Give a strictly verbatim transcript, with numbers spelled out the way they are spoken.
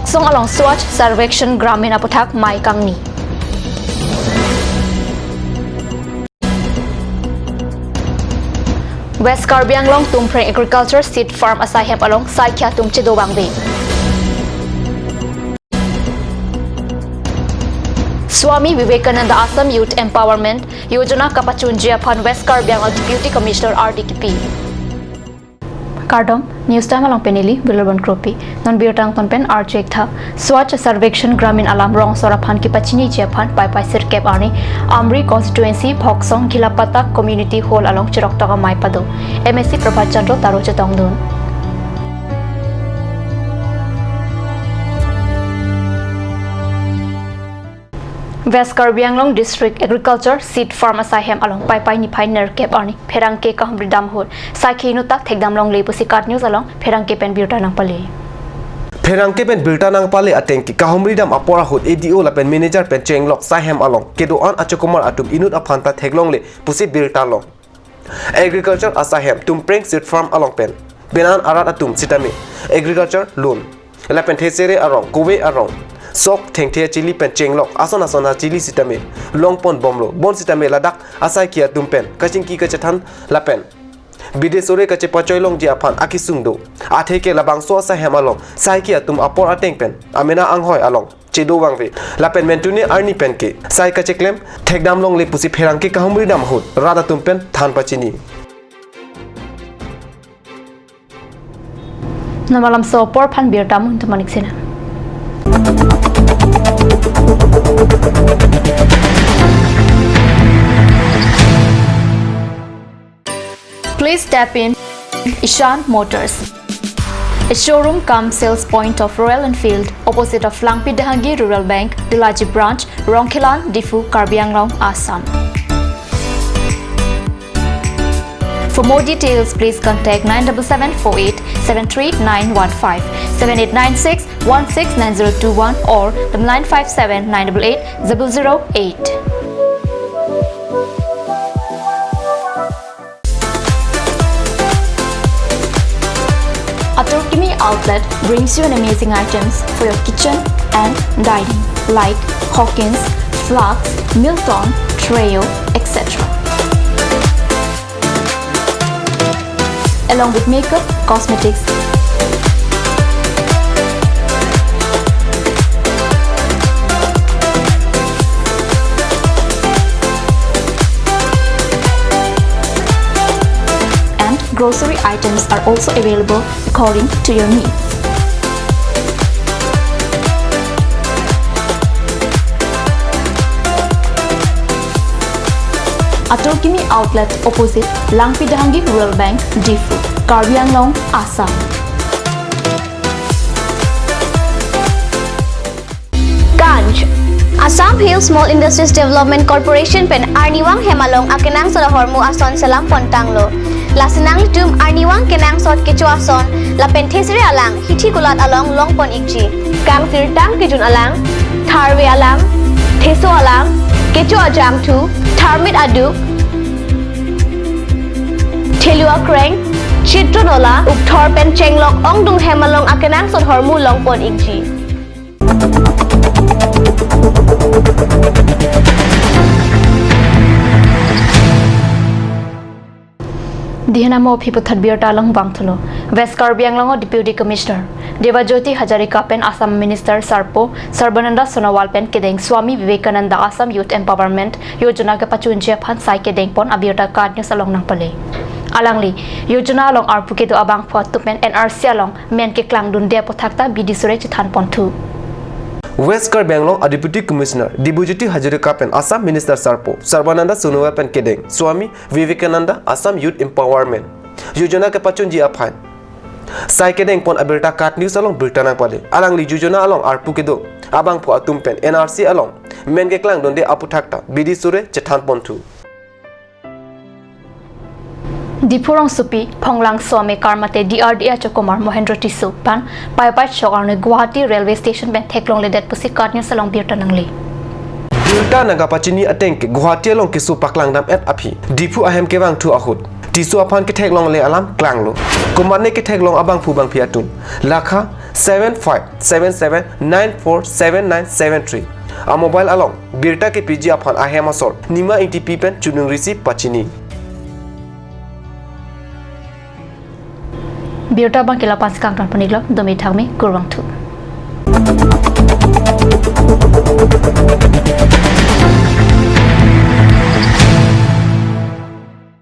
Song along Swachh Sarvekshan Gramin aputhak mei kangni. West Karbi Anglong Tumpreng Agriculture Seed Farm asai hem along saikia atum chedo vangve. Swami Vivekananda Assam Youth Empowerment Yojana kapachunji aphan West Karbi Anglong Deputy Commissioner R D kipi. Kardom, News Time along pen neli Bilobon Kropi. Non birta angton pen arju-ik tha. Swachh Sarvekshan Gramin alam rong asor aphan kepachiniji aphan Paipai sirkep arni Amri Constituency Phoksong Ghilapatak Community Hall along chiroktok amei pado. M A C Prabhat Chandra Taro chetongdun. West Karbi Anglong District Agriculture Seed Farm asai hem along Paipai niphai nerkep arni pherangke kahumri dam ahut saikia inuttak thekdam longle pusi KAT News along pherangke pen birta nangpale. Pherangke pen birta nangpale ateng ke kahumri dam apor ahut A D O lapen manager pen chenglok sai hem along kedo-an achokomar atum inut aphan ta theklongle pusi birta long. Agriculture asai hem Tumpreng Seed Farm along pen benan arat atum sitame agriculture loan lapen thesere arong, kove arong, sok, thengthe achili pen chenglok ason ason achili sitame longpon bomlo. Bonsitame ladak asaikia atum pen kachingki kachethan lapen bidi sore kachepachoi longji aphan akesung do. Atheke labangso asai hem along saikia atum apor ateng pen amena anghoi along chedo vangve. Lapen mentune arni pen ke sai kacheklem thekdam longle pusi pherangke kahumri dam ahut rat atum pen than pachini. Non malam so apor aphan birta mun tumanik sena. Please step in Ishan Motors, a showroom cum sales point of Royal Enfield, opposite of Langpi Dehangi Rural Bank, Delaji Branch, Rongkhelan, Diphu, Karbi Anglong, Assam. For more details, please contact nine double seven four eight seven three nine one five, seven eight nine six one six nine zero two one or the nine five seven nine double eight zero zero eight. Atur Kimi Outlet brings you an amazing items for your kitchen and dining, like Hawkins, flasks, Milton, Treo, et cetera, along with makeup, cosmetics, and grocery items are also available according to your needs. Atur Kimi Outlet, opposite Langpi Dehangi Rural Bank, Diphu, Karbi Anglong, Assam. Ganj. Assam Hill Small Industries Development Corporation pen arnivang hem along akenangsot ahormu ason selam pon tanglo. Lasi nanglitum arnivang kenangsot kecho ason lapen thesere alang hithi kulat along longpon ikji. Kangsirtang kejun alang, tharve alang, theso alang, kecho ajangthu, tharmit aduk, thelu akreng, chitron ola, ukthor pen chenglok ongdung hem along akenangsot ahormu longpon ikji. Dihen amo aphi puthot birta along vangthulo. West Karbi Anglong Deputy Commissioner Debajyoti Hazarika pen Assam Minister Sarpo Sarbananda Sonowal pen kedeng Swami Vivekananda Assam Youth Empowerment Yojana kepachunji aphan sai kedeng pon abirta KAT News along nangpale. Alangli Yojana along arpu kedo abangphu atum pen N R C along men keklangdunde aputhak ta bidi sore chethan ponthu. West Karbi Anglong a Deputy Commissioner Debajyoti Hazarika pen Assam Minister Sarpo Sarbananda Sonowal pen kedeng Swami Vivekananda Assam Youth Empowerment Yojana kepachunji aphan sai kedeng pon abirta KAT News along birta nangpale. Alangli Yojana along arpu kedo abangphu atum pen N R C along men keklangdunde aputhak ta bidi sore chethan ponthu. Diphu rongsopi Phonglang Some Karmate D R D A achokomar Mohendro Tisso pen Paipai chok arni Guwahati Railway Station pen theklongledet pusi KAT News along birta nangle. Birta nangkapachini ateng ke Guwahati along keso paklangdam-et aphi Diphu ahem kevangthu ahut Tisso aphan ketheklongle alam klanglo. Komatne ketheklong abangphu bangphi atum, lakha seven five seven seven nine four seven nine seven three. A mobile along birta kepiji aphan ahem asor Nima Ingtipi pen choningri si pachini. Birta abang ke la-an si kangton pon-iklo, domi thakmi, kurvangthu.